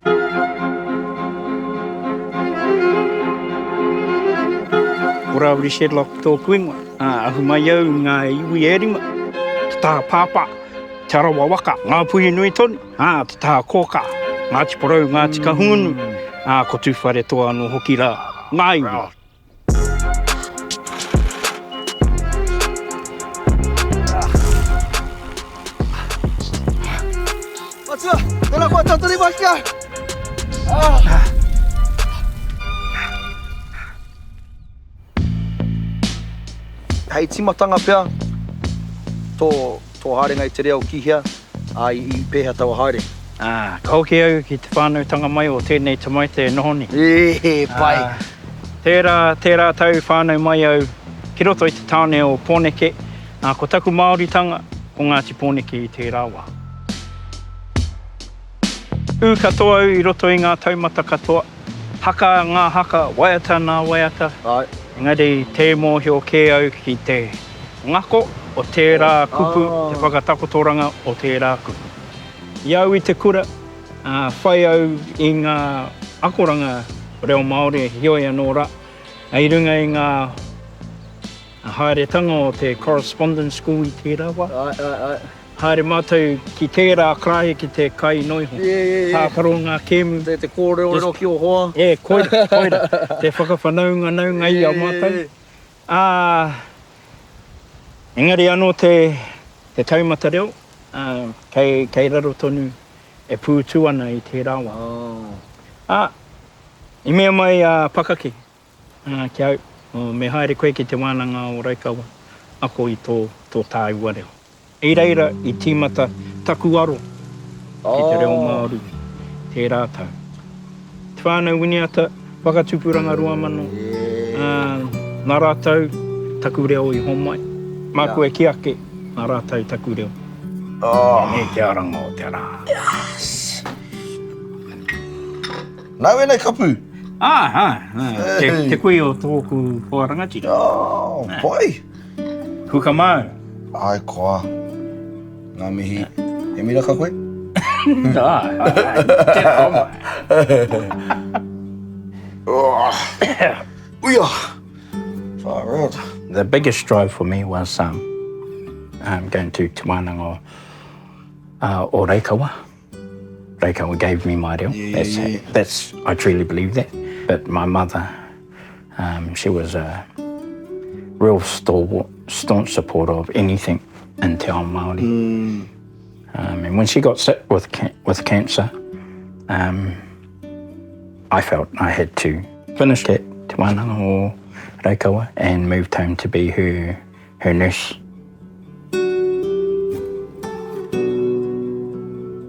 Ko Rāwiri Shedlock tōku ingoa. Ā, ahu mai au i ngā iwi e rima, te taha pāpā, Te Arawa waka, Ngāpuhi nui tonu, ā, te taha kōkā, Ngāti Porou, Ngāti Kahungunu, ā, ko Tūwharetoa anō hoki rā, ngā iwi. Matua, tēnā koe, tatari mai ki au. Ah. Hei tīmatanga pea, tō, tō haerenga i te reo ki hea, ā, i, i pēhea taua haere? Ā, ka hoki au ki te whānautanga mai o tēnei tamaiti e noho nei. E, pai. Ā, tērā, tērā tau i whānau mai au ki roto i te tāone o Pōneke, ā, ko taku Māoritanga, ko Ngāti Pōneke i tērā wā. Ū katoa au i roto i ngā taumata katoa. Haka ngā haka, waiata nā waiata. Engari tē mōhio kē au ki te ngako o tērā kupu, te whakatakotoranga o tērā kupu. I au i te kura, whai au i ngā akoranga reo Māori, heoi anō rā, i runga i ngā haeretanga o te correspondence school i tērā wā. Haere mātou ki tērā karaehe ki te kai noiho. Tākaro ngā kēmu. Te, te kōrerorero ki ō hoa. E, koira, koira. Te whakawhanaunganaunga i a mātou. Ā, engari anō te, te taumata reo, ā, kei, kei raro tonu e pūtu ana i tērā wā. Ā, i mea mai a Pakake, Ā, ki au, me haere koe ki Te Wānanga o Raukawa, ako i tō, tō tāua reo. I reira i tīmata taku aro ki te reo Māori tērā tau. Te whānau Winiata, Whakatupuranga 2000, ā, nā rātou taku reo i homai. Māku e kī ake, nā rātou taku reo. Tēnei te aranga o te rā. Yes! Nāu ēnei kapu? Ā, ā, te, te kui o tōku hoa rangatira. Oh, pai! Huka māu. Ai, koa. Ngā mihi. He miraka koe? Ā, ā, tēnā oma. Uia! Far out. The biggest drive for me was um, um, going to Te Wānanga o, uh, o Raukawa. Raukawa gave me my reo. Yeah, that's, yeah. that's, I truly believe that. But my mother, um, she was a real stalwart, staunch supporter of anything in Te Ao Māori. Mm. Um, and when she got sick with, ca with cancer, um, I felt I had to finish at Te Wānanga o Raukawa and moved home to be her, her nurse.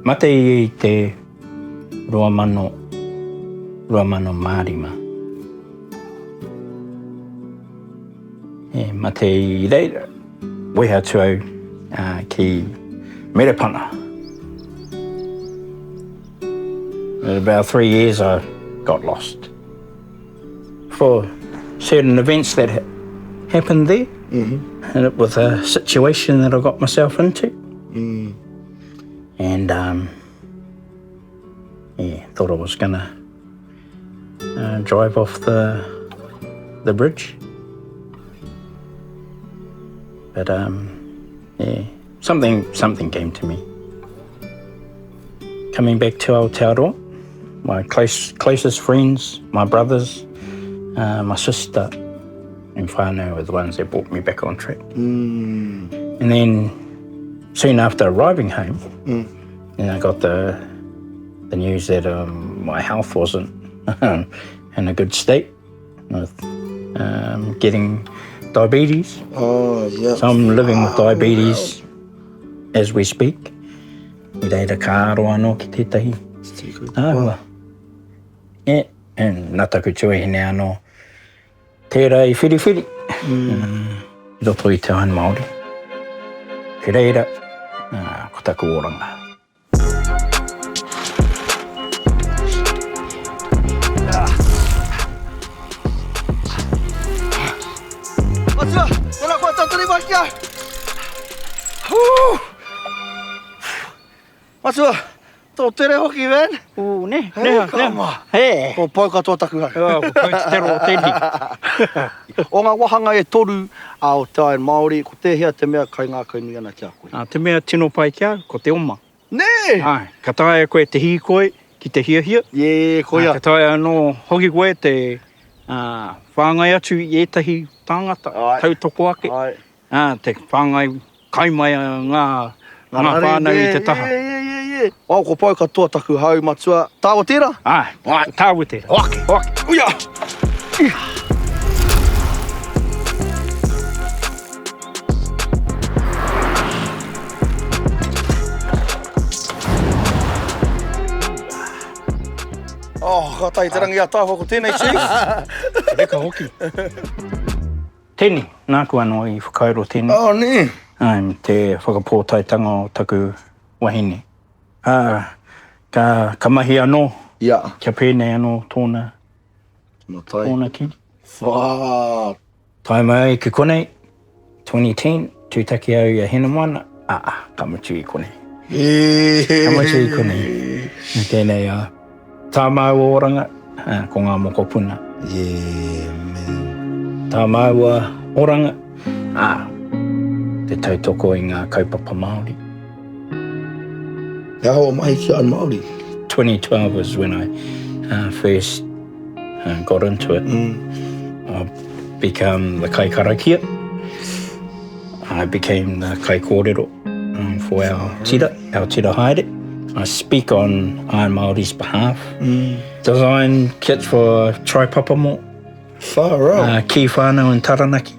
Mate i te 2000, 2005. E mate i reira, wehe atu au uh, ki Merepana. In about three years I got lost. For certain events that happened there, mm -hmm. and it was a situation that I got myself into. Mm. And um, yeah, thought I was gonna uh, drive off the the bridge. But um, yeah, something something came to me. Coming back to Aotearoa, my close, closest friends, my brothers, uh, my sister and whānau were the ones that brought me back on track. Mm. And then soon after arriving home, mm. and I got the, the news that um, my health wasn't in a good state with um, getting diabetes. Oh, yeah. So I'm living with oh, diabetes oh, as we speak. I reira ka aro anō ki tētahi āhua. E, and nā taku tuahine anō tērā i whiriwhiri mm. i roto i te ao Māori. Ki reira, uh, ko taku oranga. Matua, tēnā koe, tatari mai ki au. Woo! Matua! Tō tere hoki, man! Ū, nē, nē, nē. He! Kua pau katoa taku hau. Oh, kua pau te tero o tēnei. O ngā wāhanga e toru o te Iron Māori, ko tēhea te mea kaingākaunui ana ki a koe? Te mea tino pai ki a au, ko te oma. Nē! Āe, ka taea koe te hīkoi ki te hiahia. Ē, koia. Ka taea anō hoki koe te whāngai atu i ētahi tāngata, tautoko ake. Āe. Ā, te whāngai kai mai a ngā, ngā whānau i te taha. Ē, ē, ē, ē. Oh, ko pau katoa taku hau matua. Tāua tērā? Āe, tāua tērā. Hoake! Hoake! Uia! Oh, ka tae te rangi ataahua ko tēnei, Chief. Reka hoki. Tēnei, nāku anō i whakairo tēnei. Oh, nē. Āe, me te whakapōtaetanga o taku wahine. Ā, ka, ka mahi anō. Ia. Kia pēnei anō tōna, Tōna tae. Tōna kiri. Whā! Tae mai ai ki konei, 2010, tūtaki au i a Hinemoana, aa, ka mutu i konei. Ka mutu i konei. Me tēnei a tā māua oranga, ko ngā mokopuna. Yeah, man. Tā māua oranga, ā, te tautoko i ngā kaupapa Māori. He aha o mahi ki a Māori? 2012 was when I uh, first uh, got into it. Mm. I become the kaikarakia. I became the kaikōrero um, for our tira, our tira haere. I speak on Iron Māori's behalf. Mm. Design kits for Tripapamo. Far out. Uh, ki whānau in Taranaki.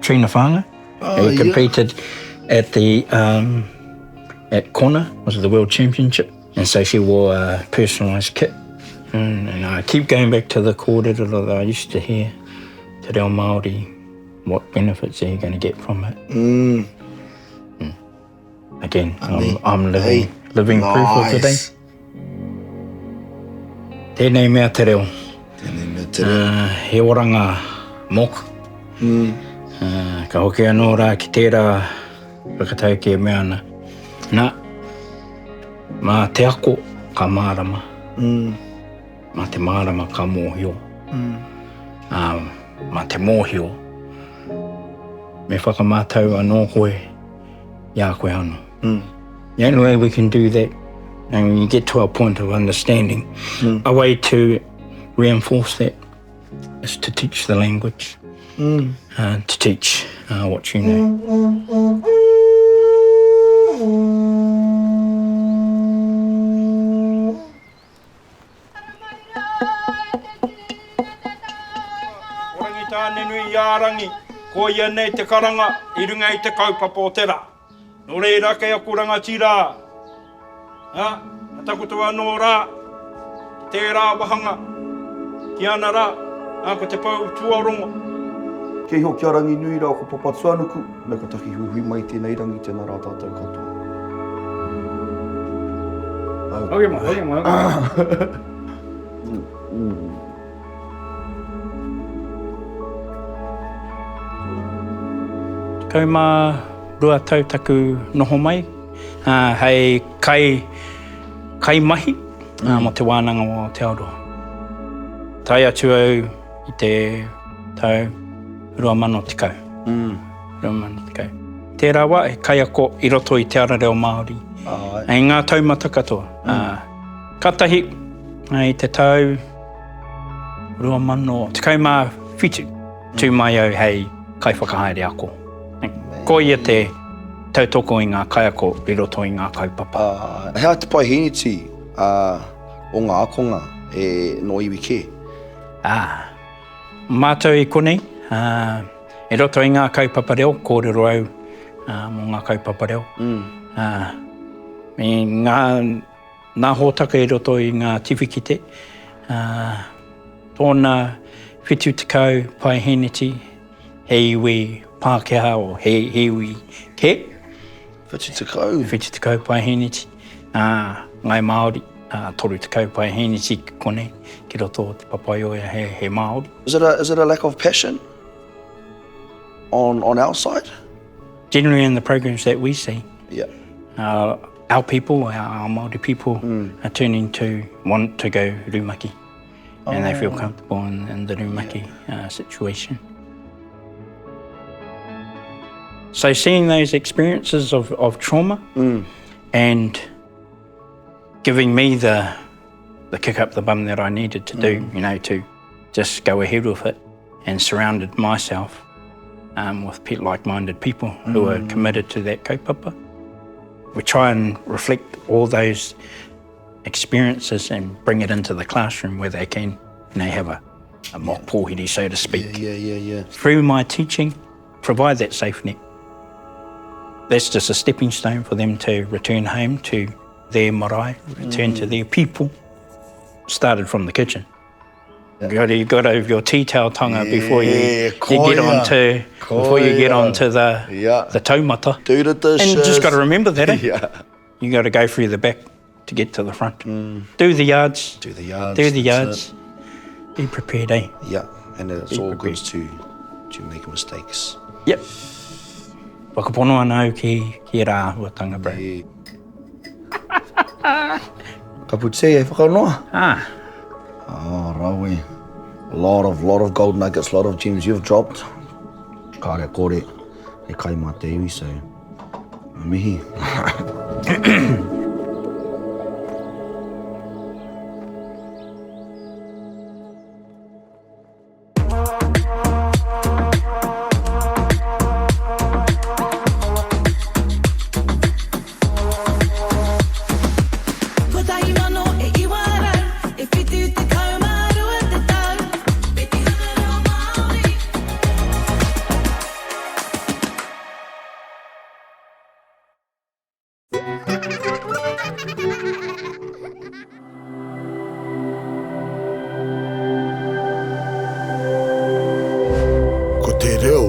Trina Whanga. Oh, he competed yeah. at the um, at Kona, was it the World Championship? And so she wore a personalised kit. Mm, and I keep going back to the kōrero that I used to hear, te reo Māori, what benefits are you going to get from it? Mm. Mm. Again, I'm, I'm living, hey, living nice. proof of today. Tēnei mea te reo. Tēnei mea te reo. Uh, he oranga mōku. Mm. Uh, ka hoki anō rā ki tērā whakataukī e mea ana. Nā, mā te ako ka mārama. Mm. Mā te mārama ka mōhio. Mm. Ā, mā te mōhio, me whakamātau anō koe i a koe anō. Mm. The only way we can do that, and when you get to a point of understanding, mm. a way to reinforce that is to teach the language, mm. uh, to teach uh, what you know. Ko Rangitāne-nui-ā-rangi, ko ia nei te karanga i runga i te kaupapa o te rā. Nō reira kei aku rangatira, ā, ka takoto anō rā ki tērā wahanga, ki ana rā, ā, ko te pou tuarongo. Kei hoki a Ranginui rā ko Papatuanuku, me ko taki huihui mai tēnei rangi tēnā rā tātou katoa. Hoki mai, hoki mai, hoki mai. 12 tau taku noho mai hei kai, kaimahi mō Te Wānanga o Aotearoa. Tae atu au i te tau 2010. Mm. 2010. Tērā wā, he kaiako i roto i Te Ara Reo Māori. Āe. I ngā taumata katoa. Mm. Kātahi, i te tau 2017, tū mai au hei kaiwhakahaere ako. Ko ia te tautoko i ngā kaiako i roto i ngā kaupapa. He aha te paeheneti o ngā ākonga e nō iwi kē? Ā, mātou i konei, i roto i ngā kaupapa reo, kōrero au mō ngā kaupapa reo. Mm. Ā, me ngā, nā hōtaka i roto i ngā tiwhikete, ā, tōna 70 paeheneti he iwi Pākehā o he, he iwi kē. 70? 70 paeheneti, ā, Ngāi Māori, ā, 30 paeheneti ki konei, ki roto o Te Papaioea he, he Māori. Is it a, is it a lack of passion on, on our side? Generally in the programs that we see. Yeah. Uh, Our people, our, our Māori people, mm. are turning to want to go rumaki. Oh. And they feel oh. comfortable in, in the rumaki yeah. uh, situation. So seeing those experiences of, of trauma mm. and giving me the the kick up the bum that I needed to do, mm. you know, to just go ahead with it and surrounded myself um, with like-minded people mm. who are mm. committed to that kaupapa. We try and reflect all those experiences and bring it into the classroom where they can you know, have a, a mock yeah. so to speak. Yeah, yeah, yeah, yeah. Through my teaching, provide that safe net. That's just a stepping stone for them to return home to their marae, return mm. to their people. Started from the kitchen. You got to, you got to have your tea towel tonga yeah, before you, you get onto before you get onto the yeah. the taumata. Do the dishes. And just got to remember that. Eh? Yeah. You got to go through the back to get to the front. Mm. Do the yards. Do the yards. Do the yards. It. Be prepared, eh? Yeah, and it's Be all prepared. good to to make mistakes. Yep. Whakapono ana au ki, ki rā āhuatanga, bro. Yeah. Ka puta e whakanoa. Ah. Oh, rawe. A lot of, lot of gold nuggets, lot of gems you've dropped. Kāre kore e kai mā te iwi, so mihi. Ko te reo.